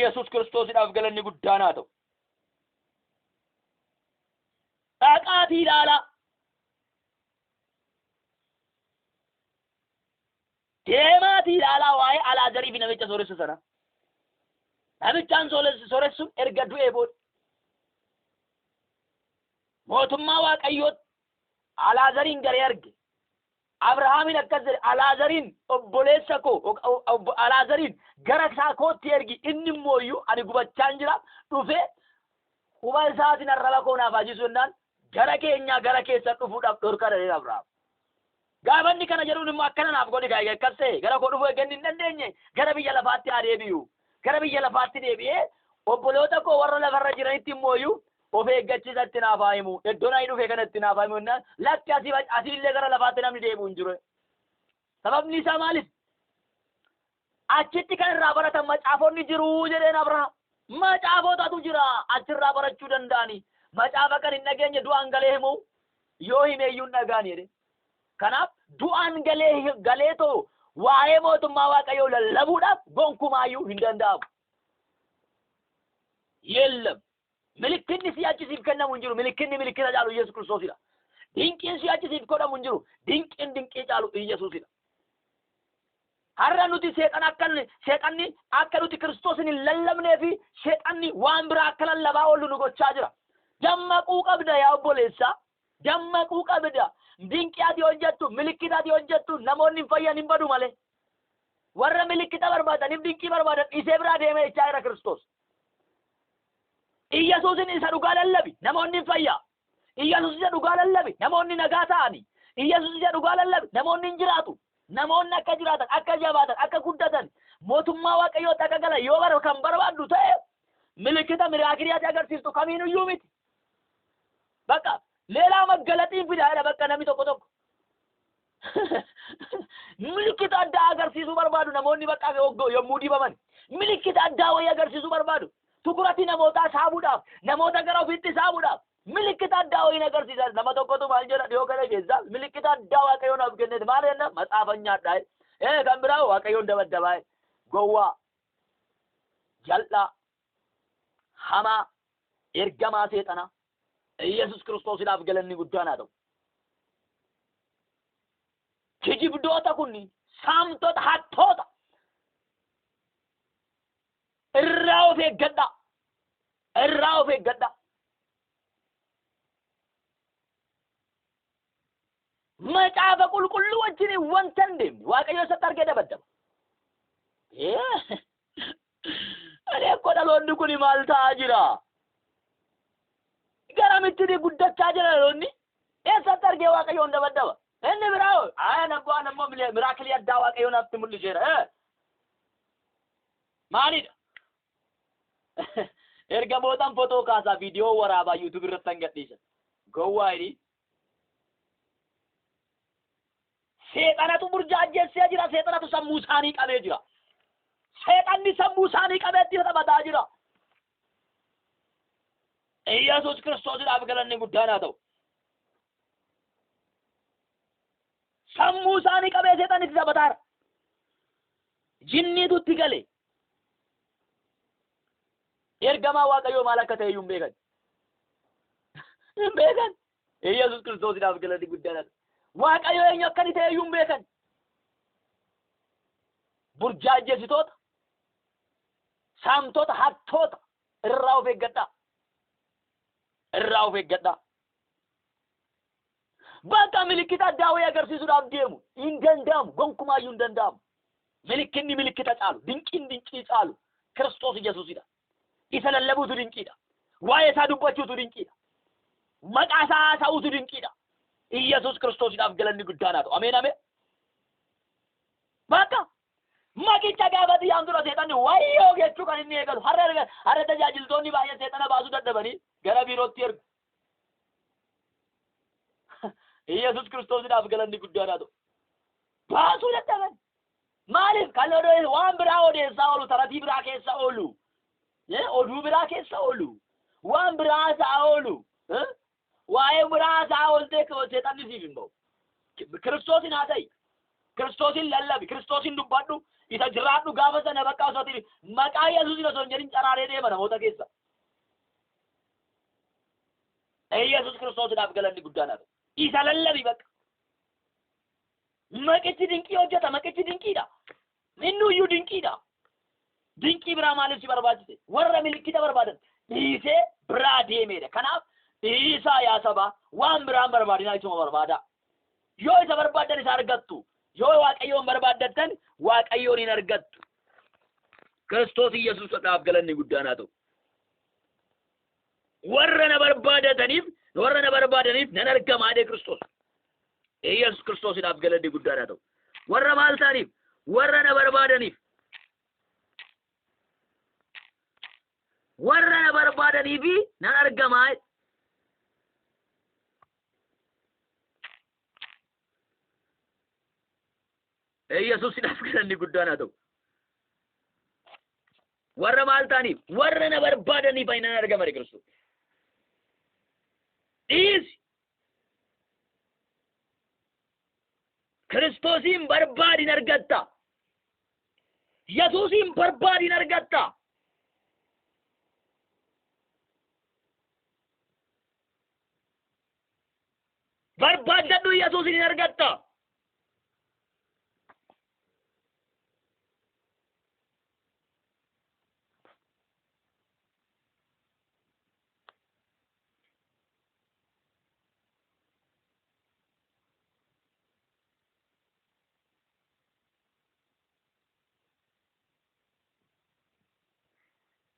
Yesuus Kiristoosiidhaaf galanni guddaan haa ta'u. Dhaqaati ilaalaa. Deemaatii ilaalaa waa'ee Alaazarii fi namicha sooressa sana. Namichaan sooressuun erga du'ee booda mootummaa Waaqayyootti Alaazariin garee arge. Abrahaamiin akkas jedhe, Alaazariin obboleessa koo, Alaazariin gara isaa kootti ergi, inni immoo iyyuu ani gubachaan jira, dhufee quba isaatiin arraba koo naaf haa jiisu jennaan gara keenyaa gara keessan dhufuudhaaf dhorkaa jedheen Abrahaam. Gaafa inni kana jedhuun immoo akkana naaf godhi gaa akkas ta'e gara koo dhufuu eegganni hin dandeenye gara biyya lafaatti haa deebi'u. Gara biyya lafaatti deebi'ee obboloota koo warra lafarra jiranitti immoo iyyuu of eeggachiisa itti naaf haa himu. Iddoon ani dhufe kana itti naaf haa himu jennaan lakki asii illee gara lafaatti namni deebi'u hin jiru. Sababni isaa maaliif? Achitti kan irraa baratan macaafonni jiru jedheen Abrahaam. Macaafotatu jira achirraa barachuu danda'ani. Macaafa kan hin dhageenye du'aan galee himu yoo hime iyyuu hin dhaga'ani jedhe. Kanaaf du'aan galeetoo waa'ee mootummaa Waaqayyoo lallabuudhaaf gonkumaayyuu hin danda'amu. Yeellam. Milikkinni si'achi siif kennamu hin jiru. Milikkinni milikkina caalu Yesuus Kiristoosidha. Dinqiin si'achi siif godhamu hin jiru. Dinqiin dinqii caalu Yesuusidha. Har'a nuti seexanni akka nuti Kiristoosin hin lallabnee fi seexanni waan biraa akka lallabaa oollu nu gochaa jira. Dammaquu qabda yaa obboleessaa. Dammaquu qabda. Dinqii ati hojjettu, milikkita ati hojjettu, namoonni hin fayyan hin badu malee. Warra milikkita barbaadaniif dinqii barbaadan dhiisee biraa deemee jechaa jira Kiristoos. Iyyasuusin isa dhugaa lallabi, namoonni hin fayyaa. Iyyasuus isa dhugaa lallabi, namoonni nagaa ta'ani. Iyyasuus isa dhugaa lallabi, namoonni hin jiraatu. Namoonni akka jiraatan, akka jabaatan, akka guddatan, mootummaa Waaqayyootti akka galan yoo bara kan barbaaddu ta'e milikkita miraakirii ati agarsiistu kamiinuyyuu miti. Bakka leelaa maggalaxiin fidaa jedha bakka namni tokko tokko. Milikkita addaa agarsiisuu barbaadu namoonni bakka yommuu dibaman. Milikkita addaa wayii agarsiisuu barbaadu. Tukurati namootaa saamuudhaaf, namoota gara ofiitti saamuudhaaf milikkita addaa wayiin agarsiisa. Nama tokkotu maal jedha dhiyoo kana keessa milikkita addaa Waaqayyoon naaf kenneeti. Maal jenna? Matsaafa nyaadhaa. Kan biraa Waaqayyoon dabaddabaa. Gowwaa, jal'aa, hamaa, ergamaa seexanaa. Yesuus Kiristoosiidhaaf galanni guddaan haa ta'u. Kijibdoota kunniin, saamtota, hattoota irraa of eeggadhaa. Irraa of eeggadhaa. Macaafa qulqulluu wajjin wanta hin deemne Waaqayyo isatti argee dabaddaba. Ani akka dhaloonni kun maal ta'aa jira? Garamitti guddachaa jira dhaloonni? Eessatti argee Waaqayyoon dabaddaba? Inni biraa aya nabboo nammoo miraakilii addaa Waaqayyoon natti mul'iseera. Maalidha? Ergamootaan fotoo kaasaa viidiyoo waraabaa YouTube irratti han gadhiisan. Gowwaa inni. Seexanatu burjaajjessee jira. Seexanatu sammuu isaanii qabee jira. Seexanni sammuu isaanii qabee itti taphataa jira. Iyyasuus Kiristoosiidhaaf galanni guddaan haa ta'u. Sammuu isaanii qabee seexanni itti taphataara. Jinniitu itti gale. Ergamaa Waaqayyoo maal akka ta'e iyyuu hin beekan. Hin beekan. Iyyasuus Kiristoosiidhaaf galanni guddaan haa ta'u. Waaqayyo eenyu akka inni ta'e iyyuu hin beekan. Burjaajessitoota, saamtota, hattoota irraa of eeggadhaa. Irraa of eeggadhaa. Bakka milikkita addaa wayii agarsiisuudhaaf deemu hin danda'amu, gonkumaayyuu hin danda'amu. Milikkinni milikkita caalu, dinqiin dinqii caalu Kiristoos Yesuusidha. Isa lallabuutu dinqiidha. Waa'ee isaa dubbachuutu dinqiidha. Maqaa isaa haasa'uutu dinqiidha. Iyyasuus Kiristoosiidhaaf galanni guddaan haa ta'u. Ameen ameen. Bakka maqicha gaafa xiyyaan dura seexanni wayyoo jechuu kan inni eegalu. Har'a har'a tajaajiltoonni baay'een seexana baasuu dadhabanii gara biirootti ergu. Iyyasuus Kiristoosiidhaaf galanni guddaan haa ta'u. Baasuu dadhaban. Maaliif kan waan biraa odeessaa oolu, taratii biraa keessa oolu, oduu biraa keessa oolu, waan biraa haasa'aa oolu, waa'ee biraa haasa'aa ooltee seexanni siif hin ba'u. Kiristoosin haa ta'i. Kiristoosin lallabi. Kiristoosin dubbadhu. Isa jiraadhu gaafa sana bakka osoo ta'in maqaa Yesuusin osoo hin jedhin caraaree deema namoota keessa. Yesuus Kiristoosiidhaaf galanni guddaan haa ta'u. Isa lallabi bakka. Maqichi dinqii hojjeta. Maqichi dinqiidha. Inni iyyuu dinqiidha. Dinqii biraa maaliif si barbaachise? Warra milikkita barbaadan dhiisee biraa deemeedha. Kanaaf dhiisaa yaa sabaa waan biraan barbaadinaa isuma barbaadaa. Yoo isa barbaaddan isa argattu. Yoo Waaqayyoon barbaaddattan Waaqayyoon hin argattu. Kiristoos Yesuusidhaaf galanni guddaan haa ta'u. Warra na barbaadataniif warra na barbaadaniif nan argama jedhe Kiristoos. Yesuus Kiristoosiidhaaf galanni guddaan haa ta'u. Warra maal ta'aniif? Warra na barbaadaniif. Warra na barbaadaniif nan argama. Yesuusidhaaf galanni guddaan haa ta'u. Warra maal ta'aniif? Warra na barbaadaniif ani nan argama jedhe Kiristoos. Dhiisi. Kiristoosiin barbaadin argatta. Yesuusiin barbaadin argatta. Barbaaddadhu Yesuusin hin argatta.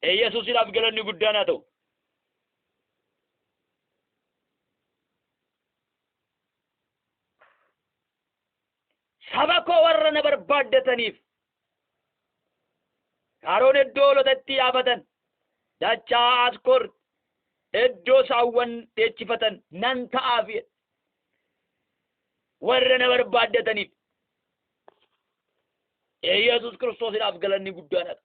Yesuusiidhaaf galanni guddaan haa ta'u. Saba koo warra na barbaaddataniif Kaaroon iddoo hoolotatti yaafatan, dachaa Askor iddoo saawwan dheechifatan nan ta'aaf jedhe. Warra na barbaaddataniif. Yesuus Kiristoosiidhaaf galanni guddaan haa ta'u.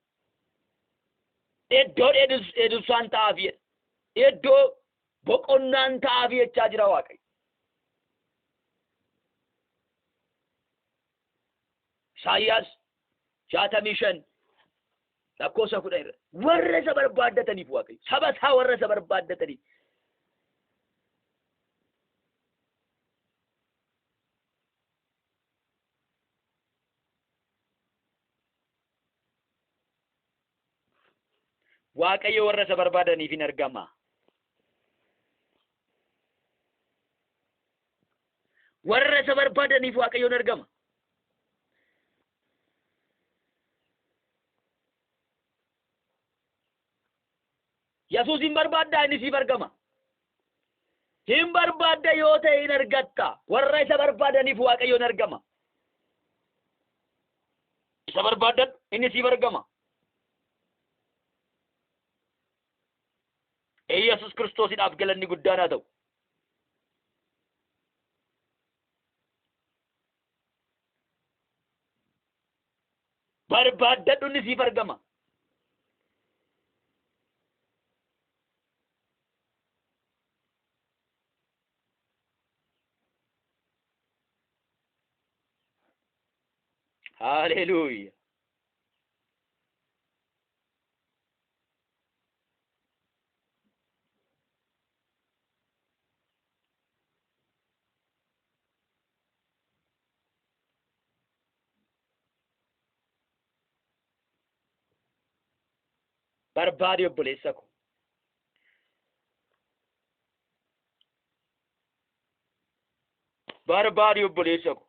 Iddoo dheedumsaan ta'aaf jedhe. Iddoo boqonnaan ta'aaf jechaa jira Waaqayyo. Isaayyaas 65 lakkoofsa 10 irra warra isa barbaaddataniif Waaqayyo saba isaa warra isa barbaaddataniif Waaqayyo warra isa barbaadaniif hin argama. Warra isa barbaadaniif Waaqayyoon argama. Yesuus hin barbaaddaa inni siif argama. Hin barbaadda yoo ta'e hin argatta. Warra isa barbaadaniif Waaqayyoon argama. Isa barbaaddadhu inni siif argama. Iyyasuus Kiristoosiidhaaf galanni guddaan haa ta'u. Barbaaddadhu inni siif argama. Haleluuyaa. Barbaadi obboleessa ko. Barbaadi obboleessa ko.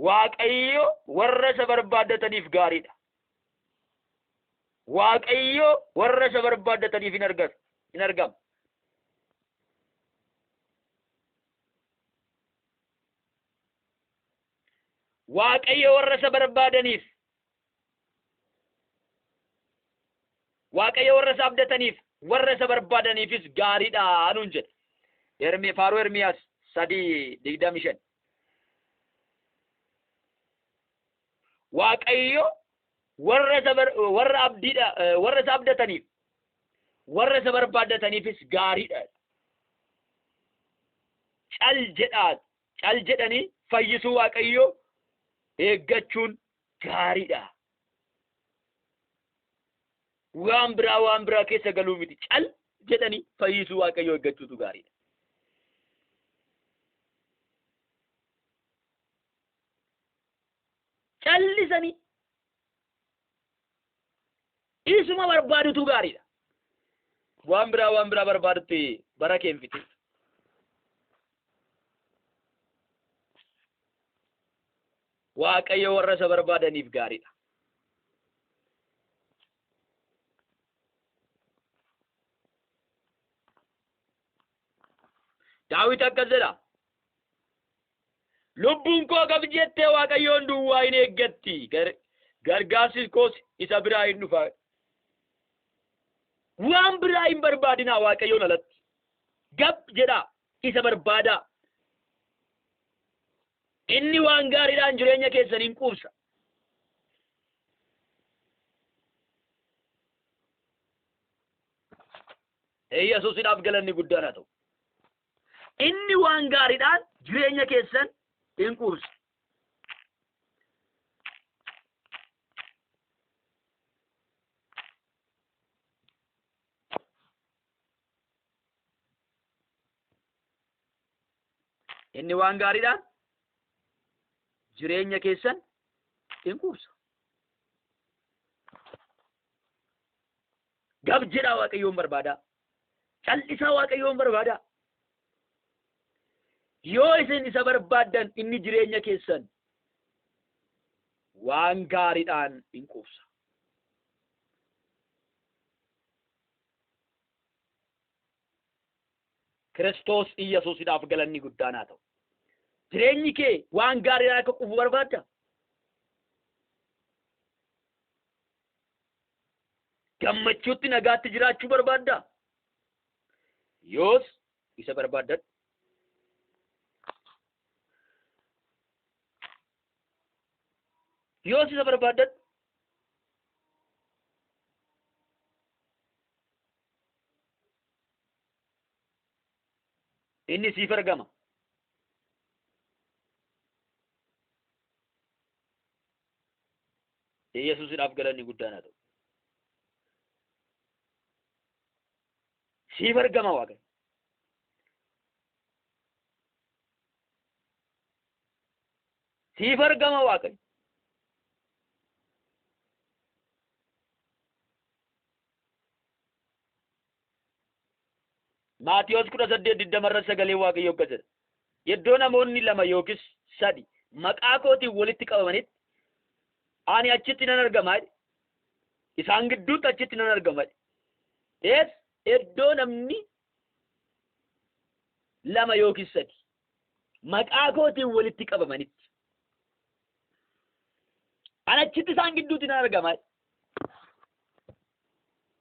Waaqayyo warra isa barbaaddataniif gaariidha. Waaqayyo warra isa barbaaddataniif hin argatu, hin argama. Waaqayyo warra isa barbaadaniif, Waaqayyo warra isa abdataniif, warra isa barbaadaniifis gaariidha nuun jedha. Ermi Faaruu Ermiyaas 3:25. Waaqayyo warra isa warra abdiidha warra isa abdataniif, warra isa barbaaddataniifis gaariidha. Cal jedhaa, cal jedhanii fayyisuu Waaqayyo eeggachuun gaariidha. Waan biraa waan biraa keessa galuu miti. Cal jedhanii fayyisuu Waaqayyo eeggachuutu gaariidha. Callisanii isuma barbaadutu gaariidha. Waan biraa waan biraa barbaadutti bara kee hin fixin. Waaqayyo warra isa barbaadaniif gaariidha. Daawit akkas jedha. Lubbuun koo gab jettee Waaqayyoon duwwaa hin eeggatti. Gargaarsi koos isa biraa hin dhufa. Waan biraa hin barbaadinaa Waaqayyoon alatti. Gab jedhaa isa barbaadaa. Inni waan gaariidhaan jireenya keessan hin quubsa. Yesuusidhaaf galanni guddaan haa ta'u. Inni waan gaariidhaan jireenya keessan hin quubsa. Inni waan gaariidhaan jireenya keessan hin quubsa. Gab jedhaa Waaqayyoon barbaadaa. Cal'isaa Waaqayyoon barbaadaa. Yoo isin isa barbaaddan inni jireenya keessan waan gaariidhaan hin quubsa. Kiristoos Iyyasuusidhaaf galanni guddaan haa ta'u. Jireenyi kee waan gaariidhaan akka quufu barbaadda? Gammachuutti nagaatti jiraachuu barbaadda? Yoos isa barbaaddadhu. Yoos isa barbaaddadhu. Inni siif argama. Yesuusidhaaf galanni guddaan haa ta'u. Siif argama Waaqayyo. Siif argama Waaqayyo. Maatiyos 18:20 irra sagalee Waaqayyoo akkas jedha. Iddoo namoonni lama yookiis sadi maqaa kootiin walitti qabamanitti ani achitti nan argama jedhe. Isaan gidduutti achitti nan argama jedhe. Ees iddoo namni lama yookiis sadi maqaa kootiin walitti qabamanitti ani achitti isaan gidduutti nan argama jedhe.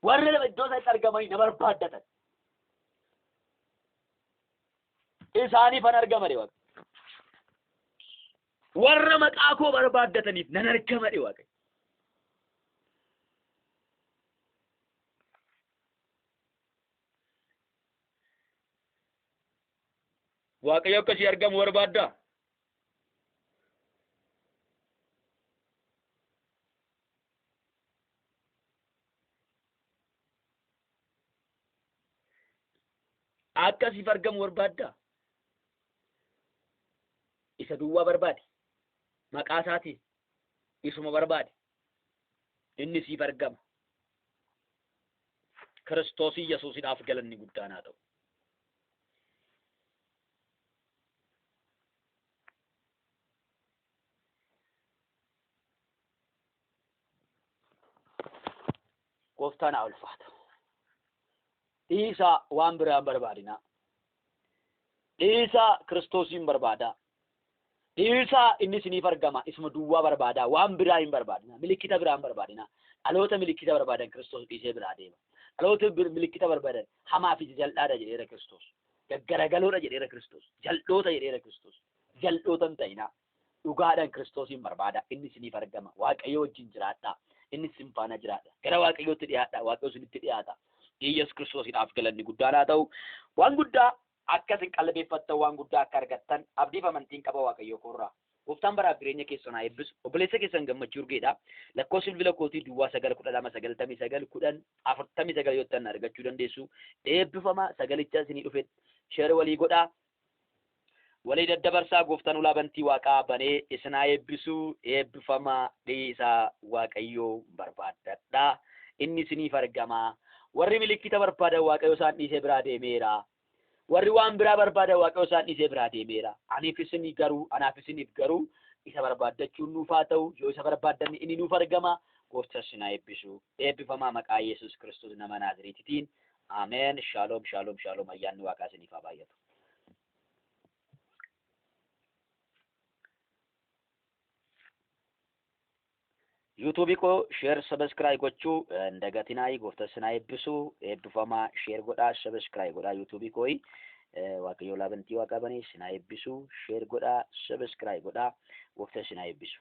Warra iddoo isaatti argamanii na barbaaddatan. Isaaniifan argama jedhe Waaqayyo. Warra maqaa koo barbaaddataniif nan argama jedhe Waaqayyo. Waaqayyo akkasii argamu barbaaddaa? Akka siif argamu barbaaddaa? Isa duwwaa barbaadi. Maqaa isaatiin isuma barbaadi. Inni siif argama. Kiristoos Yesuusidhaaf galanni guddaan haa ta'u. Gooftaan haa ulfaatu. Dhiisaa waan biraa hin barbaadinaa. Dhiisaa Kiristoosiin barbaadaa. Dhiisaa inni isiniif argama. Isuma duwwaa barbaadaa. Waan biraa hin barbaadinaa. Milikkita biraa hin barbaadinaa. Dhaloota milikkita barbaadan Kiristoos dhiisee biraa deema. Dhaloota milikkita barbaadan hamaa fi jal'aadha jedheera Kiristoos. Gaggaragaloodha jedheera Kiristoos. Jal'oota jedheera Kiristoos. Jal'oota hin ta'inaa. Dhugaadhaan Kiristoosiin barbaadaa. Inni isiniif argama. Waaqayyo wajjin jiraadhaa. Inni isin faana jiraadha. Gara Waaqayyootti dhiyaadhaa. Waaqayyo isinitti dhiyaata. Yesuus Kiristoosiidhaaf galanni guddaan haa ta'u. Waan guddaa akka isin qalbeeffattan waan guddaa akka argattan abdiif amantiin qaba Waaqayyoo koorraa. Gooftaan baraaf jireenya keessan haa eebbisu. Obboleessa keessan Gammachuu Urgeedha. Lakkoofsi bilbila kootii duwwaa 9 12 99 10 49 yoo ta'an argachuu dandeessu. Eebbifama sagalicha isinii dhufe share walii godhaa. Walii daddabarsaa. Gooftaan ulaa bantii waaqaa banee isin haa eebbisu. Eebbifama. Dhiisaa Waaqayyoo barbaaddadhaa. Inni isiniif argama. Warri milikkita barbaadan Waaqayyo isaan dhiisee biraa deemeera. Warri waan biraa barbaadan Waaqayyo isaan dhiisee biraa deemeera. Aniif isin garuu, anaaf isiniif garuu isa barbaaddachuun nuuf haa ta'u. Yoo isa barbaaddanne inni nuuf argama. Gooftaan isin haa eebbisu. Eebbifamaa maqaa Yesuus Kiristoos nama Naaziriititiin. Ameen. Shaaloom, shaaloom, shaaloom. Ayyaanni Waaqaa isiniif haa baay'atu. YouTube koo share subscribe gochuu hin dagatinaa. Gooftaan isin haa eebbisu. Eebbifamaa. Share godhaa, subscribe godhaa YouTube koo. Waaqayyo laabantii waaqaa banee isin haa eebbisu. Share godhaa, subscribe godhaa. Gooftaan isin haa eebbisu.